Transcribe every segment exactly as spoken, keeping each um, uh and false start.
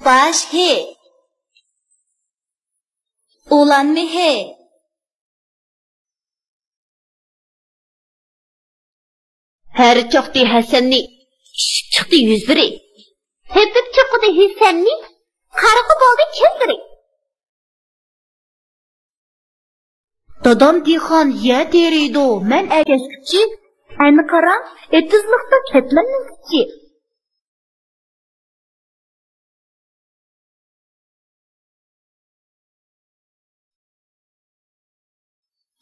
باش ھې. ئۇلان مېھى. ھەر چاقتى ھەسەننى، چىقتى يۈزلىرى. تېپىپ چىقىدۇ ھېسەننى، قارىغۇ بولدى كۆزلىرى. دادام دېھقان يەر تېرىيدۇ، مەن ئەگەشكۈچى. ئەنە قاراڭ، ئېتىزلىقتا كەتمەننىڭ كۈچى.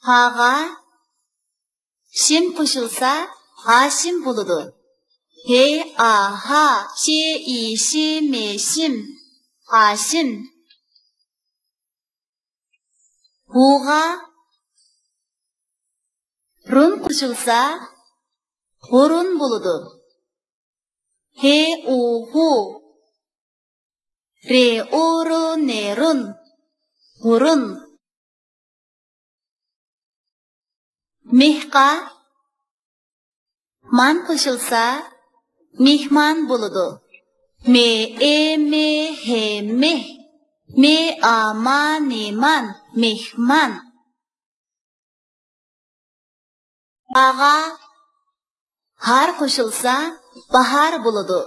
ھاغا شىم قوشۇلسا، ھاشىم بولىدۇ. ھې، ئا، ھا، شې، ئى، شى، مې، شىم. ھاشىم. ھۇغا رۇن قوشۇلسا، ھۇرۇن بولىدۇ. ھې، ئۇ، ھۇ. رې، ئۇ، رۇ، نې، رۇن. ھۇرۇن. مېھقا مان قوشۇلسا، مېھمان بولىدۇ. مې، ئې، مې، ھې، مېھ. مې، ئا، ما، نې، مان. مېھمان. باغا ھار قوشۇلسا، باھار بولىدۇ.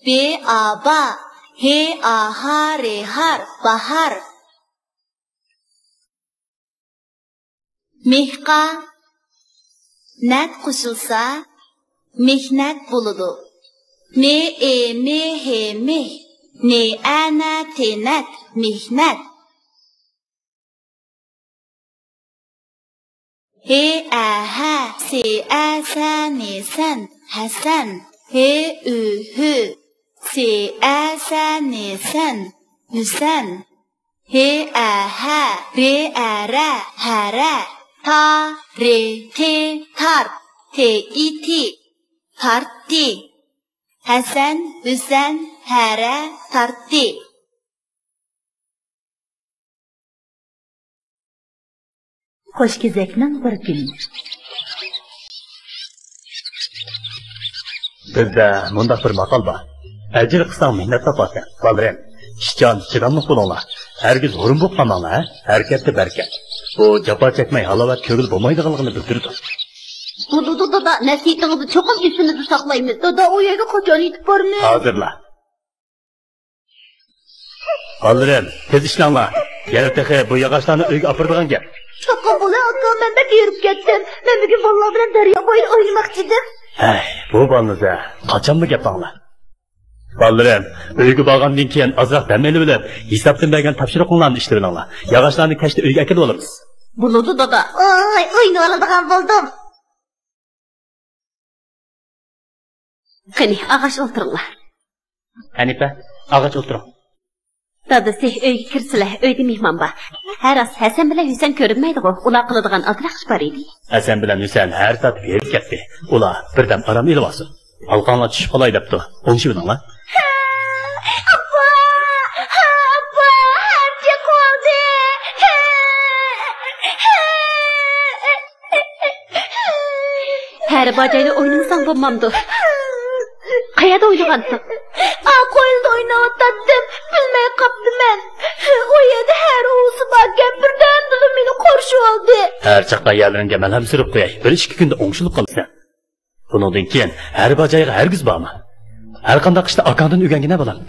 بې، ئا، با. ھې، ئا، ھا، رې، ھار. باھار. مېھقا نەت قوشۇلسا، مېھنەت بولىدۇ. مې، ئې، مې، ھې، مېھ. نې، ئە، نە، تې، نەت. مېھنەت. ھې، ئە، ھە، سې، ئە، سە، نې، سەن. ھەسەن. ھې، ئۈ، ھۈ، سې، ئە، سە، نې، سەن. ھۈسەن. ھې، ئە، ھە، رې، ئە، رە، ھەرە. تا، رې، تې، تار. تې، ئى، تى، تارتتى. ھەسەن، ھۈسەن، ھەرە، تارتتى. قوش كېزەكنىڭ بىر كۈنى. بىزدە مۇنداق بىر ماقال بار: «ئەجىر قىلساڭ مېھنەت تاپارسەن.» بالىلىرىم، ئىشچان، چىداملىق بولۇڭلار. ھەرگىز ھۇرۇن بولۇپ قالماڭلار، ھە؟ ھەرىكەتتە بەرىكەت. بۇ جاپا چەكمەي ھالاۋەت كۆڭۈل بولمايدىغانلىقىنى بىلدۈرىدۇ. بولىدۇ دادا، نەسىھىتىڭىزنى چوقۇم ئېسىمىزدە ساقلايمىز. دادا، ئۇ يەرگە قاچان يېتىپ بارىمىز؟ ھازىرلا. بالىلىرىم، تېز ئىشلەڭلار. يەنە تېخى بۇ ياغاچلارنى ئۆيگە ئاپىرىدىغان گەپ. چوقۇم بولە ئاكا، مەن بەك ھېرىپ كەتتىم. مەن بۈگۈن بالىلار بىلەن دەريا بويىدا ئوينىماقچىدىم. ھەي، بۇ بالىنىزە قاچانمۇ گەپ ئاڭلا. بالىلىرىم، ئۆيگە بارغاندىن كېيىن ئازراق دەم ئېلىۋېلىپ، ھېسابتىن بەرگەن تاپشۇرۇقۇڭلارنى ئىشلىۋېلىڭلار. ياغاچلارنى كەچتە ئۆيگە ئەكېلىۋالىمىز. بولىدۇ دادا. ئاي، ئوينىۋالىدىغان بولدۇم. قېنى، ئاغاچ ئولتۇرۇڭلار. ھەنىپە، ئاغاچ ئولتۇرۇڭ. دادىسى، ئۆيگە كىرسىلە، ئۆيدە مېھمان بار. ھە راست، ھەسەن بىلەن ھۈسەن كۆرۈنمەيدىغۇ، ئۇلار قىلىدىغان ئازراق ئىش بار ئىدى. ھەسەن بىلەن ھۈسەن ھەرىسى تارتىپ ھېرىپ كەتتى. ئۇلار بىردەم ئارام ئېلىۋالسۇن. ھالقاڭلار چۈشۈپ قالاي دەپتۇ. ئوڭشىۋېلىڭلار. ئاپا! ئاپا! ھەرە چىقىۋالدى! ھەرە باجايدا ئوينىمىساڭ بولمامدۇ؟ قەيەردە ئوينىغانتىڭ؟ ئا، قويلىدا ئويناۋاتاتتىم، بىلمەي قاپتىمەن. ئۇ يەردە ھەرە ئۇۋىسى باركەن، بىردەمدىلا مېنى قورشىۋالدى. ھەر چاغدا يەرلىرىڭگە مەلھەم سۈرۈپ قوياي، بىر ئىككى كۈندە ئوڭشىلىپ قالىسەن. بۇنىڭدىن كېيىن ھەرە باجايغا ھەرگىز بارما. ھەرقانداق ئىشتا ئاكاڭدىن ئۆگەنگىنە بالام.